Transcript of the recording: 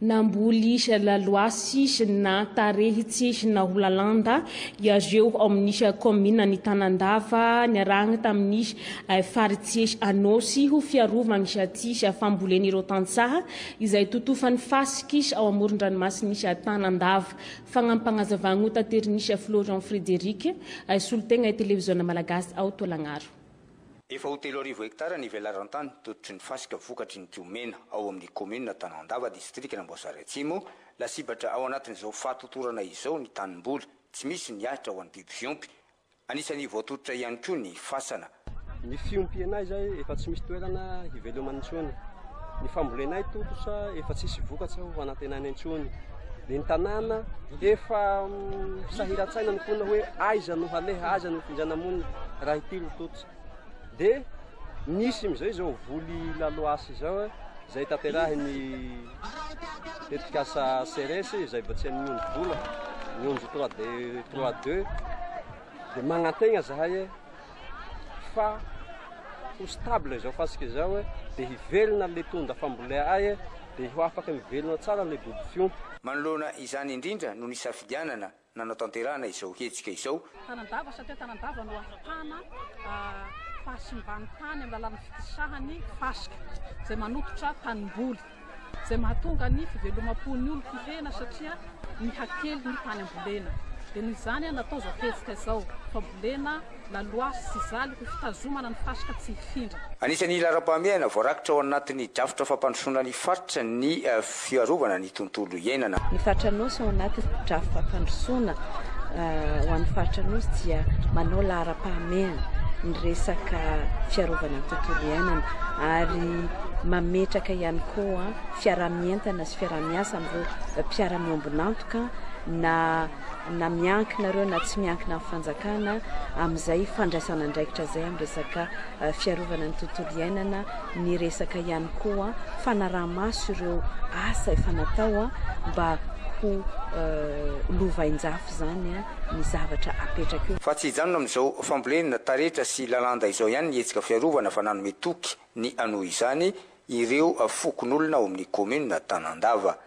Namboly laloasy na tarehitsy na ho lalanda iazeo ao amin'ny kaominina ny Tanandava niarahana tamin'ny faritsy Anôsy ho fiarovana ty fambolen'ireo tantsaha izay totofan'ny fasiky ao amoron-dranomasin'ny Tanandava. Fagnampagnazavan'o taterin'ny Florian Frédéric, solotegna televiziona malagasy ao Tolagnaro. Efa ho 3000 hektara ny velaran-tany tototry ny fasika vokatry ny tiomena ao amin'ny kaominina Tanandava, distrikan'Amboasary Atsimo. Lasibatra ao anatin'izao fahatotorana izao ny tanimboly, tsy misy ny ahitra ho an'ny biby fiompy. Anisan'ny voatototra ihany koa ny fasana. Ny fiompianay zay efa tsy misy toerana hivelomany intsony. Ny fambolenay tototra efa tsisy vokatra ho anantenana intsony. Dia ny tanàna efa sahiran-tsaina ny mponina hoe aiza no haleha, aiza no hifindrana monina raha ity no tototra. Dia nisy amin'izay izao voly laloasy izao izay tanterahin'ny tetikasa CRS izay vatsian'ny ondry vola, ny ondry 3D 3 2. Dia magnantegna zahay fa ho stable izao fasika izao, dia hivelona le tonda famboleay, dia ho afaka mivelona tsara le biby fiompy. Manoloana izany indrindra no nisafidianana nanatanterahana izao hetsika izao. Tanandava satria Tanandava no ahitana fahasimban'ny tany amin'ny alalan'ny fitisahany fasika izay manototra tanimboly, izay mahatonga ny fivelomam-pon'ny olo hihena satria mihakely ny tany ambolena. Dia noho izany natao izao hetsika izao, fambolena laloasy sy zaly ho fitazomana ny fasika tsy hifindra. Anisan'ny laharam-pahamehana voarakitra ao anatin'ny drafitra fampandrosoana ny faritra ny fiarovana ny tontolo iainana. Ny faritra Anôsy ao anatin'ny drafi-pampandrosoana ho an'ny faritra Anôsy dia manao laharam-pahamehana ny resaka fiarovana ny tontolo iainana ary mametraka ihany koa fiaraha-mientana sy fiaraha-miasa amin'ireo mpiara-miombon'antoka na na miankina ireo na tsy miankina amin'ny fanjakana amin'izay fandraisana andraikitra izay amin'ny resaka fiarovana ny tontolo iainana, ny resaka ihany koa fanaraha-maso ireo asa efa natao mba ho lovain-jafy izany ny zavatra apetraka eo. Fa tsy hijanona amin'izao fambolena taretra sy lalanda izao ihany ny hetsika fiarovana fa nanome toky ny hanohy izany ireo fokonolona ao amin'ny kaominina Tanandava.